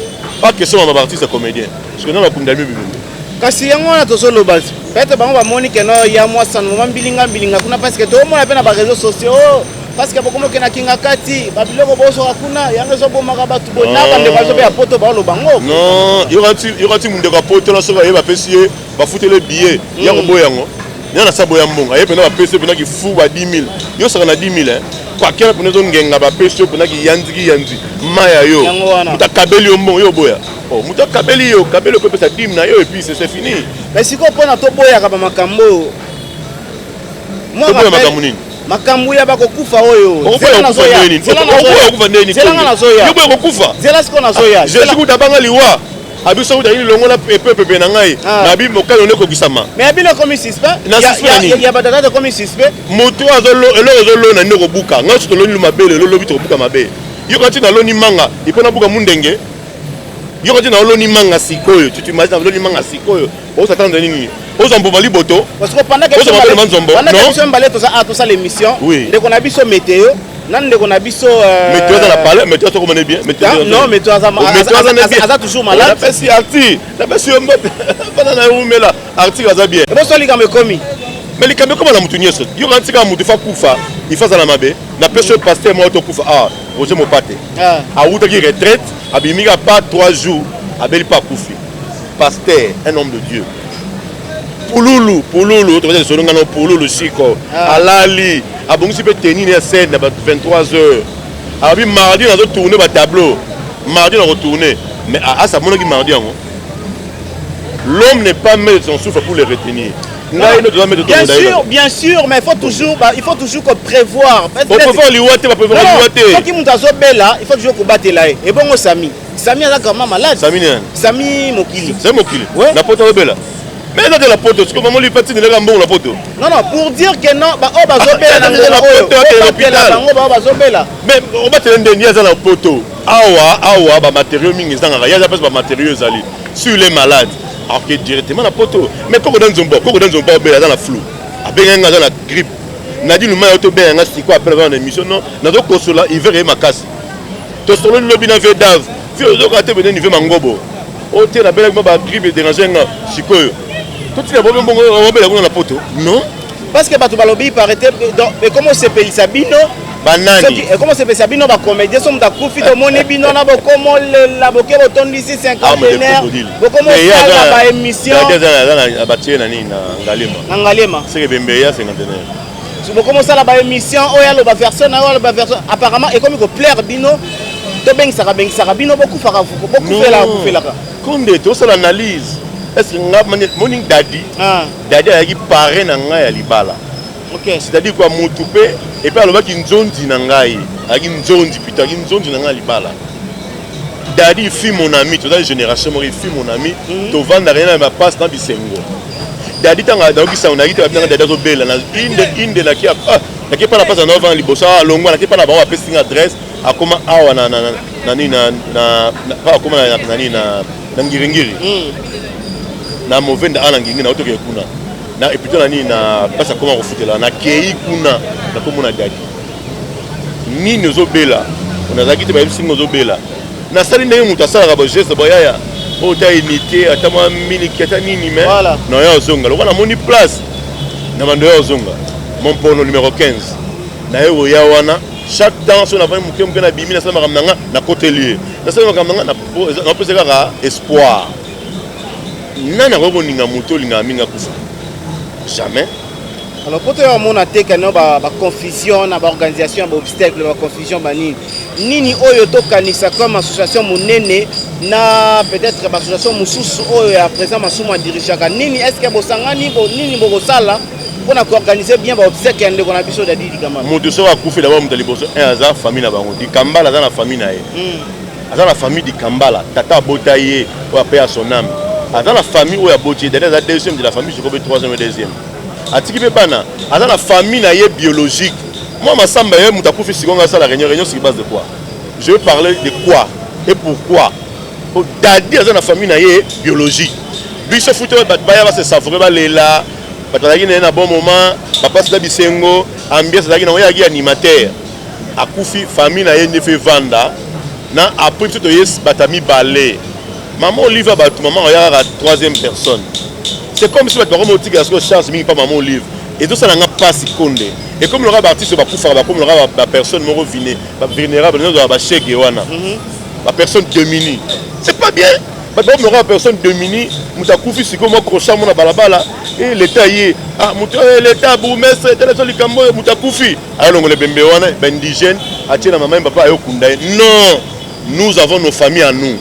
Pas question mama baartiste comédien, parce que nano akundami bibimbe. Kasi yango wana tozoloba, peut-être bango bamoni ke no ya mwa mwa mbilinga mbilinga kuna, parce que toomona mpe na baréseaux sociaux, oh, parce que bokomi okenda kinga kati babiloko bozoka kuna, yango ezobomaka bato boye na bandeko bazo mpe ya poto baoloba ngo. Non, yoka ti mundeko ya poto na soki aye, bapesi ye, bafuteli billet ya koboya yango ya na sa boya mbongo aye mpena, bapesi ye mpena kifu ba 10 000. Yo osaka na 10 000 kwakela mpena ezongenga, bapesi yo mpena kiyanzi kiyanzi ma ya yo. Moto akabeli yo mbongo, yo oboya? Moto akabeli yo, kabeli okopesa dime na yo et puis c'est fini. Mais sikoyo mpona toboyaka bamakambo oyo. Toboya makambo nini? Makambo ya bakokufa oyo. Nzelanga nazoya. Kokufa. Nzela sikoyo nazoya. Jésus kuta abanga liwa, abiso kuta yini longola epepepe na ngai, nabi mokano nde ekokisama. Mais abino ekomi suspect. Ya batata ekomi suspect. Motu eloko ezolona nde kobuka. Ngai so toloni mabe lelo, lobi tokobuka mabe. Yoka ti naloni manga ipo nabuka mundenge. Yoka ti naoloni manga sikoyo, tu t'imagines, naloni manga sikoyo, osatendre nini? Ozwa mbuma liboto. Parce que pendant que ozwa mabele manzombo. Pendant que biso mbale toza a tosala émission, ndeko na biso météo na ndeko na biso Météo aza na palais, météo tokomone bien. Non, météo aza aza toujours malade. Napesi arti, napesi yo mbote, mpona na umela article aza bien. Eboso likambo ekomi. Mais likambo ekoma na motu nyonso. Yo kanti kaka motu fa kufa, il faut azala mabe. Na pesi oyo pasteur moko tokufa ah Roger Mopate. Ah. Awutaki retraite, abimi kaka pas 3 jours, abeli pa akufi. Pasteur, un homme de Dieu. Pululu, pululu, tokoza lisolo ngano pululu siko. Ah. Alali, abongisi pe tenue ya scène na ba 23 heures. Abi mardi nazo tourner ba tableau. Mardi nako tourner. Mais asa monaki mardi yango. L'homme n'est pas maître de son souffle pour le retenir. Ngai no toza maître Bien sûr, bien sûr, mais il faut toujours, bah, il faut toujours que prévoir. Prévoir liwa te, ba prévoir liwa te. Soki mutu azobela, il faut toujours kobatela ye. Ebongo Sami. Sami aza vraiment malade. Sami nani? Sami Mokili. Sami Mokili. Ouais. Na poto azobela. Mais eza te la poto, sikoyo mama Olive atindelaka mbongo na poto. Non non, pour dire que non, ba oyo bazobela na ngonga oyo, obatela bango ba oyo bazobela. Mais obatela ndenge ye aza na poto. Awa awa ba matériaux mingi ezangaka, ye aza place ba matériaux ezali. Sur les malades, ake directement na poto. Mais koko da nzombo, koko da nzombo obela aza na flou. Abengaki nga aza na grippe. Nadi Lumaya oyo tobenga nga sikoyo appel aza na émission non, nazo kosola hiver ye makasi. Tosololi lobi na Vedave. Fi ozoka te bene niveau mangobo. Oyo te nabelaki mwa ba grippe edérange nga sikoyo. Totina bobe mbongo obela kuna na poto. Non. Parce que bato balobi paraît donc ekoma osepelisa bino banani ekoma osepelisa bino bacomédien so moto akufi tomoni bino na bokomolela boke botondisi cinquantenaire bokomosala baémission batie na nini na Ngalema na Ngalema seke bembe ya cinquantenaire bokomosala baémission oyo aloba version na oyo aloba version apparemment ekomi koplaire bino tobengisaka bengisaka bino bokufaka bokufelaka kufelaka Konde tosala analyse est ce que nga moni Dadi Dadi azalaki parrain na ngai ya libala. Okay. C'est-à-dire quoi mutu pe et puis alobaki nzonzi na ngai azalaki nzonzi plutôt azalaki nzonzi na ngai ya libala. Dadi fut mon ami, toza génération moko, il fut mon ami, tovandaka ye na bapasse na bisengo. Dadi ntango nayoki sango nayaki te babinanga Dadi azobela na inde inde naki ah, naki epa na place na ovanda liboso ah, alongwa naki epa na bango bapesi nga adresse akoma awa na na na nini na na pa akoma na na nini na na ngiringiri na movenda awa na ngiringiri na otokeke kuna na et plutôt na nini na place akoma kofutela nakei kuna nakomona Dadi nini ozobela nazalaki te bayebisi nga ozobela nasali ndenge moto asalaka bageste boyaya oyo ta unité ata mwa miliki ata nini mais Voilà. na oya ozonga lokola namoni place na bando ya ozonga mompono numéro 15 naye koya wana chaque temps so navandi moke moke nabimi nasala makambo na nga nakoteli ye nasala makambo na nga napesa kaka espoir nani akoki koninga moto olingaka mingi akufa jamais. Alors po toya komona te kano baconfusion na baorganisation ya baobstacle baconfusion banini nini oyo tokanisa comme association monene na peut-être baassociation mosusu oyo ya président Masumu adirigeaka nini est ce que bosangani nini bokosala mpona koorganiser bien baobstacle ya ndeko na biso Dadi Dikambala? Moto soki akufi d'abord moto ya liboso un aza famille na bango. Dikambala aza na famille na ye, aza na famille Dikambala, tata abota ye oyo ape ya son âme, aza na famille oyo aboti ye. Dadi aza deuxième de la famille, sikoyo mpe troisième et deuxième atiki mpe bana, aza na famille na ye biologique. Mwa masamba ye moto akufi sikoyo nga asala réunion réunion sur base de quoi? Je vais parler de quoi et pourquoi? Po Dadi aza na famille na ye biologique, biso futi oyo bato baya base savourer balela bato bazalaki na ye na bon moment, bapasi na bisengo, ambiance azalaki nango, ye azalaki animateur. Akufi, famille na ye nde fe vanda na après biso toye bato ya mibale. Mama Olive ya bato, mama oya kaka troisième personne. C'est comme si bato bakomi otikela sikoyo charge mingi mpa mama Olive, ezosala nga mpasi Konde. Ekomi loka baartiste oyo bakufaka bakomi loka bapersonne moko vulnérable, nyonso bashege wana, bapersonne démunie, c'est pas bien. Bato bakomi loka bapersonne démunie. Moto akufi sikoyo mwa crochet mona balabala e leta ye ah moto oyo leta bourgmestre etala so likambo oyo moto akufi ayolongola ebembe wana baindigène atie na mama ye papa ayokunda ye. Non, nous avons nos familles à nous.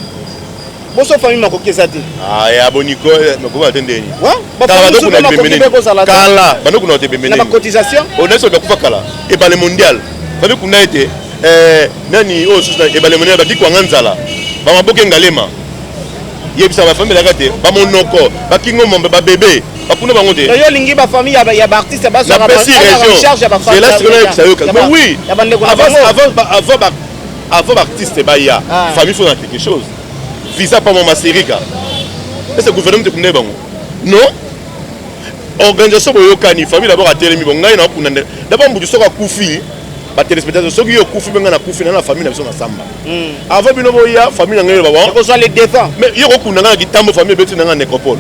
Boso famille makoki eza te. Ah ya boniko makokaka te ndeni. Kala kala bandokunda te ebembe na bacotisation. Onaso bakufa kala ebale mondial famille kunda ete nani oyo susu na ebale mondial bakikwanga nzala bamaboke Ngalema yebisa bafamille elaka te bamonoko bakingo mombe babebe bakunda bango te. Yo olingi bafamille ya baartiste napesi raison zela sikoyo nayebisa yo. Mais oui, avant baartiste baya, famille faut na quelque chose, visa pa mama Serika. Est ce que gouvernement tekunda ye bango? Non, organisation boyokani famille d'abord atelemi bo ngai nakunda nde d'abord mbutu soki akufi batéléspectateur soki yo okufi mpe ngai nakufi na na famille na biso na samba avant bino boya famille na ngai eloba bon kozwa le devant. Mais yo kokunda ngai na kitambo, famille ebeti na ngai na nécropole.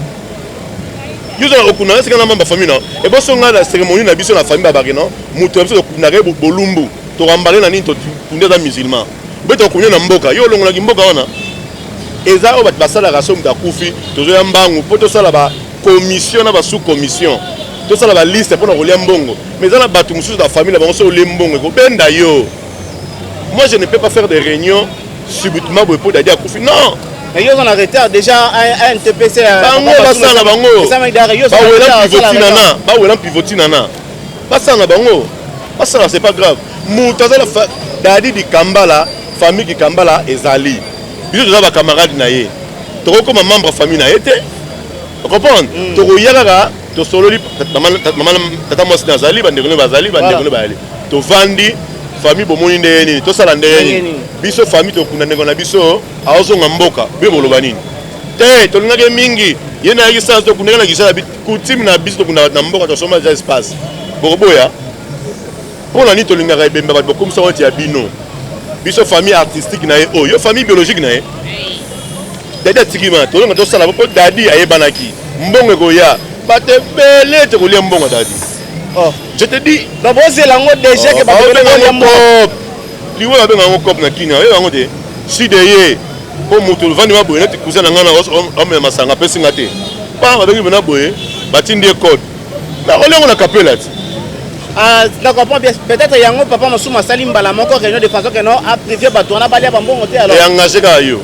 Yo oza okunda esika na mamba famille na eboso ngai na cérémonie na biso na famille babaki non, moto ya biso tokundaka ye bolumbu, tokambale na nini, tokundi aza musulman mpe tokundi na mboka. Yo olongolaki mboka wana, eza oyo bato basalaka. So moto akufi, tozoya mbangu mpo tosala ba commission na ba sous commission, tosala ba liste mpona kolia mbongo. Mais eza na bato mosusu na famille na bango, so olie mbongo ekobenda yo. Moi, je ne peux pas faire des réunions subitement boye mpo Dadi akufi, non. Mais yo oza na retard déjà, ANTPC. Bango basala bango, bawela pivoti nana, bawela pivoti nana, basala na bango, basala, c'est pas grave. Moto aza na Dadi Dikambala, famille Dikambala ezali biso, toza bacamarade na ye, tokokoma membre ya famille na ye te, ocomprendre? Tokoya kaka, tosololi, mama, tata mwasi nazali, bandeko ne bazali, bandeko ne bayali, tovandi, famille bomoni ndenge nini, tosala ndenge nini. Biso famille tokunda ndeko na biso, aozonga mboka, bino boloba nini? Te, tolingaki mingi ye nayaki sala, tokundaki na kisala, coutume na biso, tokunda na mboka, tosomba deja espace, bokoboya mpo na nini? Tolingaka ebembe, bato bokomisa oti ya bino. Biso famille artistique na ye, oyo yo famille biologique na ye. Dadi atiki mana, tolonga tosala mpo Dadi ayebanaki, mbongo ekoya, bato ebele tokolia mbongo Dadi. Oh. Je te dis. Donc bozela yango déjà ke bato ebele bolia mbongo. Liwa babenga yango cop na Kini, oyeba yango te. Side ye mpo moto ovandi ma boye neti cousin na ngai na omela masanga, apesi nga te pa babengi mpena boye, batindi ye code, nakolia yango na kapela ti. Ah, na comprends bien. Peut-être yango papa Masumu asali mbala moko réunion de façon que non, a privé bato wana balia bambongo te alors. Engagé kaka yo.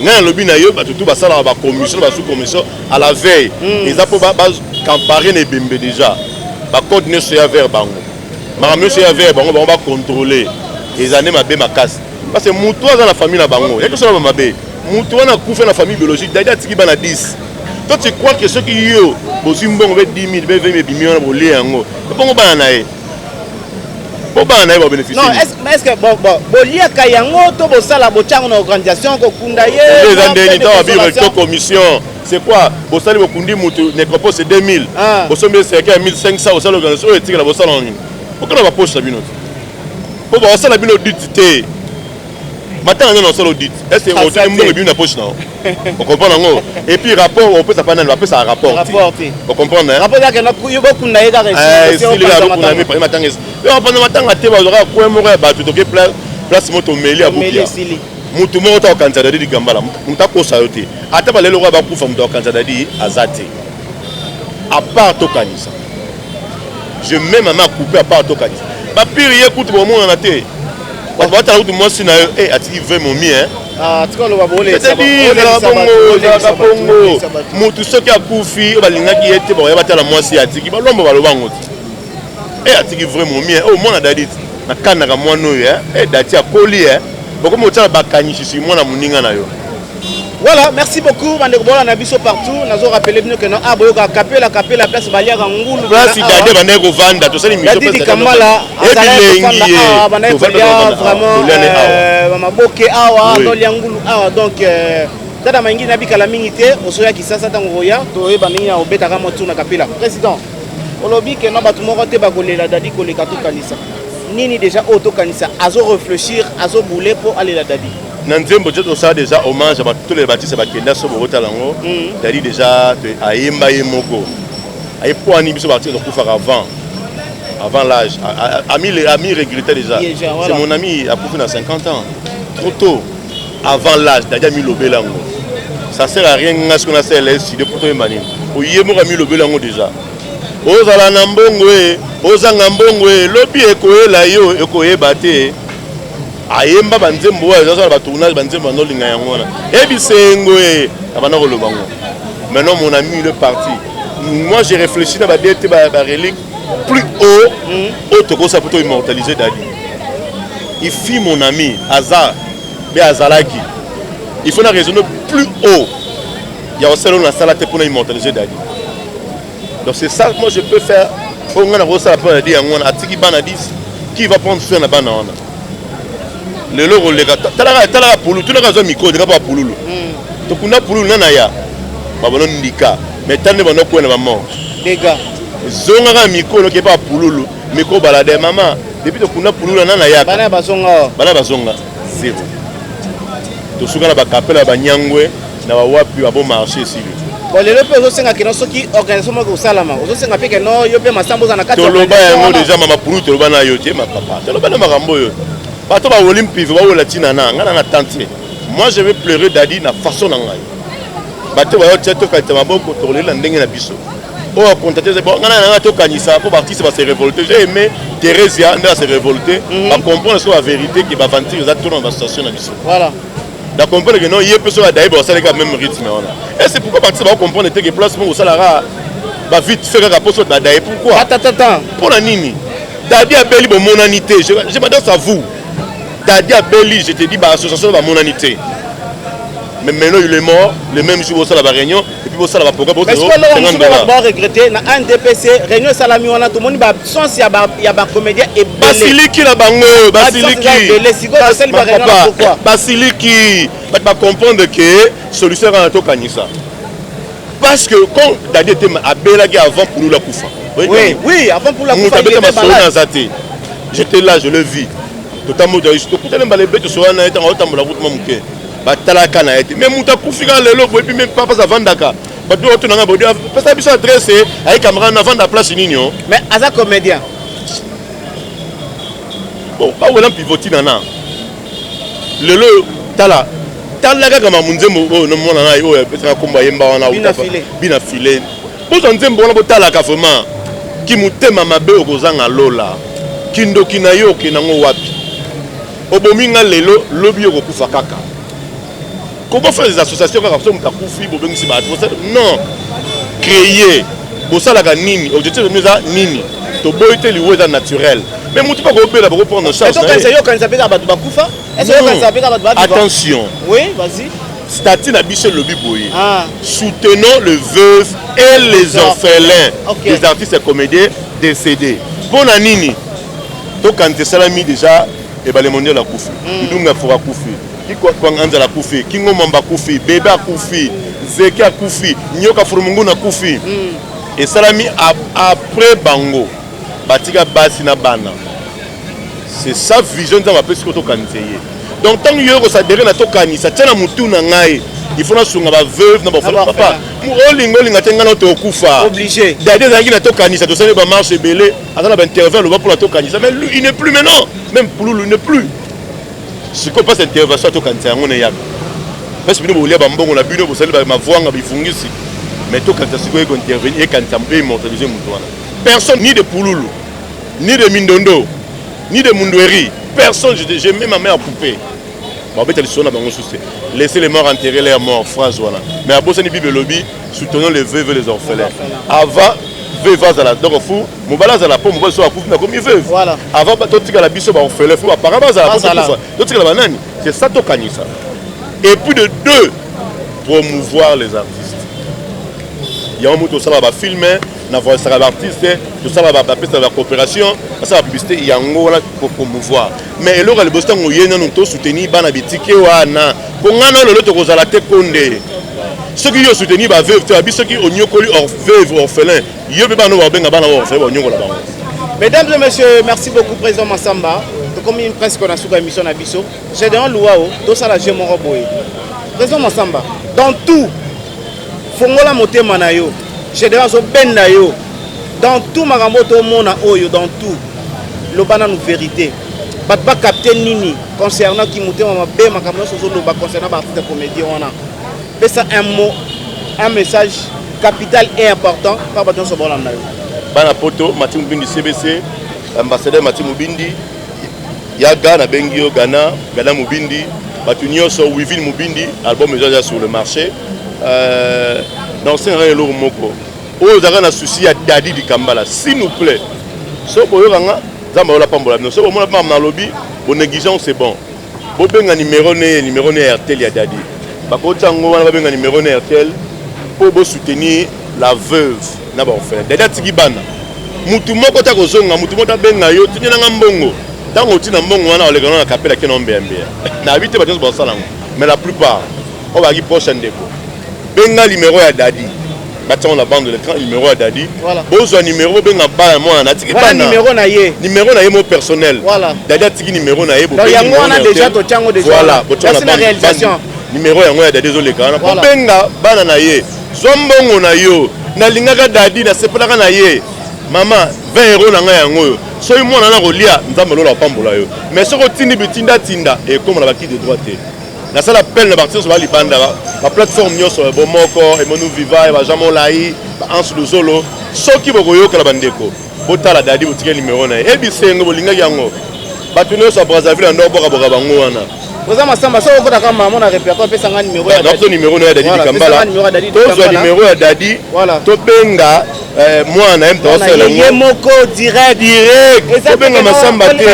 Ngai nalobi na yo, bato tu basalaka bacommission, basous commission à la veille, eza mpo bacampare na ebembe déjà, bacode nyonso ya vers bango, makambo nyonso ya vers bango, bango bacontrôle. Eza nde mabe makasi parce que motu aza na famille na bango, yaki osala mabe. Motu wana akufi na famille biologique, Dadi atiki bana 10. To tu crois que soki yo bozwi mbongo be 10 000 be 20 000 ebimi wana, bolie yango, ebongo bana na ye, po bana na ye babénéficie? Non, est-ce que bon boliaka yango to bosala botia yango na organisation kokunda ye? Eza ndeni ntango babire to commission, c'est quoi? Bosali, bokundi mutu, nécropole c'est 2000, bosombi cercueil ya 1500, bosali organisation, oyo etikala bosala nini? Okona bapoche na bino te, mpo bakosala bino audit te. Matanga nani osala audit? Est ce que otuni mbongo ebimi na poche na yo? Ocomprendre yango? Et puis rapport opesa pa nani? Bapesaka rapport te, ocomprendre? Rapport ezaka yo bokunda ye kaka. Esili kaka, bokunda mi matanga, yo bapanda matanga te, bazwaka coin moko ya bato, toke place mo, tomeli ya bupia. Mutu moko ta okanisa Dadi Dikambala, moto akosa yo te. Ata balelo oyo bakufa, moto akokanisa Dadi aza te, à part tokanisa. Je mets ma main à couper, à part tokanisa bapire ye kutu bomonana te. Bato batala kutu mwasi na yo e atiki vrai momi. Ezalaka bongo, ezalaka bongo. Motu soki akufi, oyo balingaki ye te, bakoya batala mwasi atiki, balombo baloba yango te, e atiki vrai momi oyo mwana Dadi nakandaka mwana oyo e dati akoli e bokomi kotiala bakanisi mwana moninga na yo. Voilà, merci beaucoup bandeko bola na biso partout. Nazo rappeler bino que non, ah boyoka kapela, kapela place baliaka ngulu. Place Dade bandaki kovanda, tosali. Dadi Dikambala azalaki kovanda awa, bandaki kolia vraiment maboke awa, tolia ngulu awa. Donc dada maingi na bikala mingi te, osoya Kisasa, ntango koya toyeba ndenge ya obetaka motu na kapela. Président, olobi ke no bato moko te bakolela Dadi koleka tokanisa. Nini déjà oyo tokanisa azo réfléchir, azobule mpo alela Dadi? Na nzembo te, tosala déjà hommage ya bato, tolela batisa bakenda. So bokotala yango, Dadi déjà ayemba ye moko, ayepwani biso baartiste tokufaka avant l'âge. Ami, ami regrettait déjà, c'est mon ami akufi na 50 ans, trop tôt, avant l'âge. Dadi amilobela yango, ça sert à rien nga soki nasala studio po toyemba nini. Oye moko amilobela yango déjà, ozala na mbongo e, ozanga mbongo e, lobi ekoyela yo, ekoyeba te. Ayemba banzembo oyo azala batournage, banzembo bandolinga yango wana, ebisengo e abanda koloba ngo. Maintenant mon ami, il est parti. Moi, j'ai réfléchi na badete barelique plus haut oyo tokosala po to immortaliser Dadi. Il fit mon ami aza mpe azalaki, il faut na raisonner plus haut ya kosala oyo nasala te mpona immortaliser Dadi. Donc c'est ça, moi je peux faire oyo ngai nakosala mpo na Dadi. Yango wana atiki bana 10, qui va prendre soin na bana wana? Lelo koleka, talaka, talaka pulu, tunaka, azwa mikro ndeka mpo pululu. Tokunda pululu nana ya babano ndika, mais tala nde bando kwena bamort. Dega. Zongaka mikro noki epa pululu, mikro balade mama, depuis tokunda pululu nana yaka. Bana bazonga? Bana bazonga zero. Tosuka na bakapela ya banyangwe na bawapi babo marché esili. Bon, lelo mpe ozosenga keno soki organisation moko ekosalama, ozosenga mpe keno yo mpe Masamba oza na kati. Toloba yango déjà, mama Pulu, toloba na yo te, ma papa, toloba na makambo oyo. Bato bawoli mpive, bawola ntina na ngai na tante. Moi, je vais pleurer Dadi na façon na ngai. Bato bayo tia, tokanisa maboko, tokolela na ndenge na biso. Oyo acontacte, bon, ngai na ngai tokanisa mpo baartiste base révolté. J'ai aimé Thérésia nde ase révolté. Bacomprendre so bavérité ke baventure eza tona na basituation na biso. Voilà. Na comprendre que non, ye mpe soki adaye, basalaka même rythme wana. Et c'est pourquoi baartiste bakocomprendre te ke place moko osalaka bavite fait kaka mpo so badaye. Pourquoi? Atatata. Mpo na nini Dadi abeli, bomonani te? Je m'adresse à vous. Dadi abeli, je te dis, baassociation bamonani te. Mais maintenant il est mort, le même jour bosala baréunion et puis bosala baprogramme. Baregretter na NDPC, réunion esalami wana, tomoni baabsence ya bacomédien ebele. Basiliki na bango, basiliki. Sikoyo baréunion, pourquoi? Basiliki. Bato bacomprendre ke solution kaka tokanisa, parce que quand Dadi ete abelaki avant Pululu akufa. Oui, avant Pululu akufa. Moto abeta masolo na aza te. J'étais là, je le vis. Totambola, tokutani mbala ebele, tosola na ye. Ntango aotambola kutuma moke, batalaka na ye te. Mais moto akufi kaka lelo boye, puis papa avandaka, bato oyo tonanga bodi pesa biso adresse, aye camarade navanda place nini o. Mais aza comédien. Bon, bawela mpivoti nana lelo. Tala, tala kaka mamu nzembo oyo nomona na oyo apesaka nkombo, ayemba wana. Bina File. Bozwa nzembo wana, botalaka vraiment ki motema mabe okozanga lola. Kindoki na yo okende yango wapi? Obomi nga lelo, lobi okokufa kaka. Comment faire des associations kaka so moto akufi bobengisi bato? Non, créer, bosalaka nini? Objectif bino eza nini? Toboyi te, liwo eza naturel, mais motu mpe akobela, bokoprendre charge. Yokanisa mpe kaka bato bakufa. Attention. Oui, vas-y. Statut na biso elobi boye: soutenons les veuves et les orphelins des artistes et comédiens décédés. Mpo na nini tokanisa esalami déjà? Ebale Mondial akufi, Ndunga Foro akufi, Kikwanga akufi, Kingo Mwamba akufi, Bebe akufi, Zeke akufi, Nyoka Furumungunu akufi. Esalami après bango batika basi na bana. C'est ça vision Nzambe apesi ko tokanisa ye. Donc ntango yo kosadere na tokanisa, tia na motu na ngai, il faut nasunga baveuve na baorphelin. Papa, olinga olinga te, ngai na tokokufa. Obligé. Dadi ezalaki na tokanisa, tosali bamarche ebele, aza na bainterview, aloba mpona tokanisa, mais lui, il n'est plus maintenant. Même Pululu n'est plus. Sikoyo mpasi intervention ya tokanisa yango na eyaka mpasi. Bino bolia bambongo na bino, bosali mavwanga bifungisi, mais tokanisa sikoyo ekointervenir, ekanisa, eimmortaliser moto wana. Personne, ni de Pululu, ni de Mindondo, ni de Mundweri, personne. Je mets ma main à couper, babeta lisolo na bango susu te. Laissez les morts enterrer leurs morts, phrase wana. Mais abosani Bible elobi: soutenons les veuves et les orphelins. Avant veuve azala, donc fu mobali azala, mpo mobali so akufi nakomi veuve. Avant totikala biso baorphelin, fu baparent bazala, po tokufa totikala banani. C'est ça tokanisa. Et puis de deux, promouvoir les artistes. Yango moto osala bafilme na voisaka baartiste, tosala, bapesa bacoopération, basala bapublicité, yango wana kopromouvoir. Mais eloko ya liboso, ntango ye nanu tosoutenir bana bitike wana, mpo ngai na lelo tokozala te konde. Soki yo osoutenir baveuve te, babi soki onyokoli veuve, orphelin, yo mpe bana babenga bana baorphelin, banyokola bango. Mesdames et messieurs, merci beaucoup, Président Massamba. Tokomi presque na suka émission na biso. Gédéon Luau, tosala jeu moko boye. Président Massamba, dans tout, fongola motema na yo. Gédéon azobenda yo. Dans tout makambo tomona oyo, dans tout, loba nanu vérité. Bato bacapte nini concernant ki motema mabe, makambo nyonso ozoloba concernant baartiste comédien wana? Pesa un mot, un message capital et important mpa bato nyonso bolanda yo. Bana poto, Mati Mobindi, CBC, ambassadeur Mati Mobindi yaga, nabengi yo Ghana, Ghana Mobindi, bato nyonso, Wivine Mobindi, album eza eza sur le marché. Na osengaka eloko moko oyo ozalaka na souci ya Dadi Dikambala, s'il nous plaît, so boyokanga, Nzambe ayola pambola bino. So bomona mpe nalobi bonégligence, c'est bon, bobenga numéro ne, numéro ne ya Airtel ya Dadi, bakoti yango wana, babenga numéro ne Airtel mpo bosoutenir la veuve na baorphelin. Dadi atiki bana, mutu moko ta kozonga, mutu moko tabenga yo, tindelanga mbongo. Ntango otina mbongo wana, oleka na kapela ke na mbeyambeya. Nayebi te bato nyonso basala yango, mais la plupart oyo bazalaki proche ya ndeko, benga numéro ya Dadi, batiango na bande de l'écran, numéro ya Dadi. Bozwa numéro, bobenga bana, mwana atiki bana, numéro na ye. Numéro na ye mo personnel. Dadi atiki numéro na ye. Yango wana déjà totiango déjà. Voilà. Botiango na réalisation. Numéro yango ya Dadi ezoleka wana, bobenga bana na ye. Zwa mbongo na yo. Nalingaka Dadi, nasepelaka na ye. Mama, 20 euros na ngai yango oyo. Soki mwana na kolia, Nzambe lola apambola yo. Mais soki otindi bitinda tinda, ekoma na ba qui de droit te. Nasala appel na ba artistes ba libanda, ba plateforme nyonso ya Bomoko, Emonu Viva, ya ba Jean Molayi, ba Hans Luzolo. Soki bokoyokela bandeko, botala Dadi botikeli numero na ye. E bisengo bolingaki yango. Bato nyonso ya Brazzaville na ndoko boka boka bango wana. Oza Masamba, soki okota kaka mama na répertoire, pesa nga numéro ya Dadi. Numéro ya Dadi Dikambala. Tozwa numéro ya Dadi. Tobenga mwana na ye moto asala yango. Ye moko direct. Direct. Tobenga Masamba te.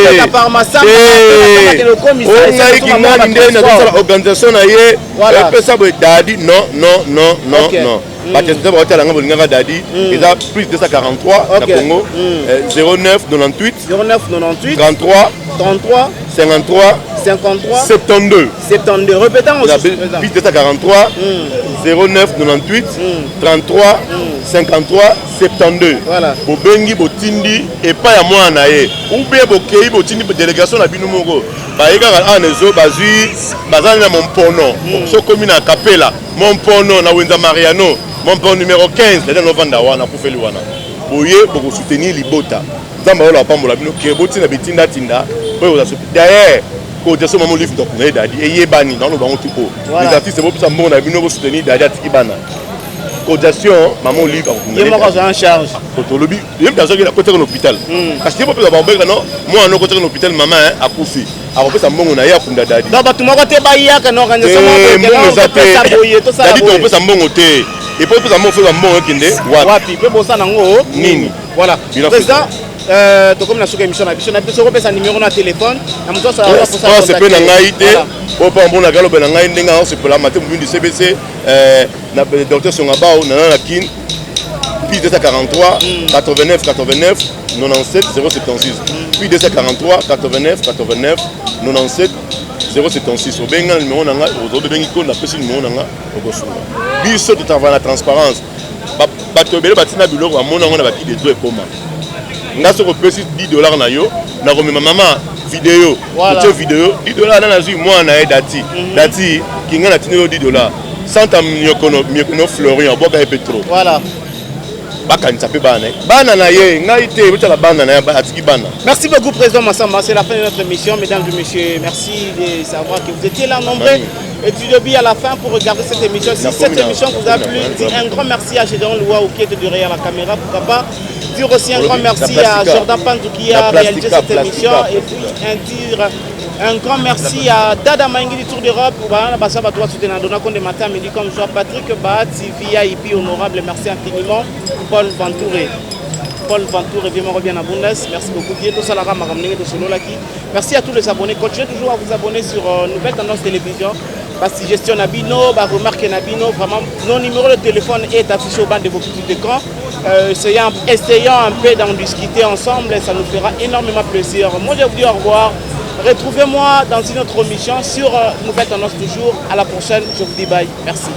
O ngai kingani nde nazosala organisation na ye. Epesa boye Dadi non non non non non. Bato ya baotala nga bolingaka Dadi eza plus 243 na Congo 09 98 09 98 33 33 53 53 72 72. Répétons aussi. Plus 243 09 98 33 53 72. Voilà. Bobengi botindi epai ya mwana na ye ou bien bokei botindi délégation na bino moko baye kaka awa na ezo bazwi baza na mompono soki okomi na kapela mompono na wenza Mariano mompono numéro 15 leta novanda wana akufeli wana boye bokosoutenir libota. Nzambe aola apambola bino ke botinda bitindatinda oyo kozala soki d'ailleurs cotisation mama Olive Ndoku na ye Dadi eyebani naoloba yango tu po les artistes bopesa mbongo na bino bosoutenir Dadi atiki bana cotisation mama Olive ye moko azwa en charge. Tolobi ye moto azwaki akotaki na hôpital kasi ye bopesa babeka no mwana okotaki na hôpital mama akufi akopesa mbongo na ye akunda Dadi. Donc bato moko te bayaka na organisation moko eza te Dadi tokopesa mbongo te epo opesa mbongo fo mbongo ekende wapi mpe bosala yango nini. Voilà. Président, tokomi na suka émission na biso na biso kopesa numéro na téléphone na moto asala sepe na ngai te po mpo mbonaka aloba na ngai ndenge aosepela mate mobindu CBC na docteur Songabao na na Kin plus 243 89 89 97 076 plus 243 89 89 97 076. Obenga na numéro na ngai, ozobengi ko napesi numéro na ngai okosunga biso. Totravaille na transparence. Bato ebele batina biloko bamona yango na baki de droit ekoma nga. Soki opesi 10 $ na yo, nakomema mama video, otie video 10 $ na nazwi mwana na ye dati dati kinga natindi yo 10 $ santa miokono miokono Florian abwaka ye mpe trop. Bakanisa mpe bana bana na ye ngai te botala bana na ye atiki bana. Merci beaucoup, Président Massamba. C'est la fin de notre émission, mesdames et messieurs. Merci de savoir que vous étiez là nombreux et du début à la fin pour regarder cette émission. Si cette émission vous a plu, dites un grand merci à Gédéon Louaou qui était derrière la caméra. Pourquoi pas dire aussi un grand merci à Jordan Panzou qui a réalisé cette émission. Et puis un dire un grand merci à Dada Maingi du Tour d'Europe. Matin, midi comme soir. Patrick Bahati, VIP honorable, merci infiniment. Paul Ventouré. Paul Ventour et bien à Bundes. Merci beaucoup. Bientôt, Salara Merci à tous les abonnés. Continuez toujours à vous abonner sur Nouvelle Tendance Télévision. Ba suggestion na bino, ba remarque na bino, vraiment, nos numéros de téléphone est affiché au bas de vos petits écrans. Essayons un peu d'en discuter ensemble, ça nous fera énormément plaisir. Moi, je vous dis au revoir. Retrouvez-moi dans une autre émission sur Nouvelle Tendance toujours. À la prochaine, je vous dis bye. Merci.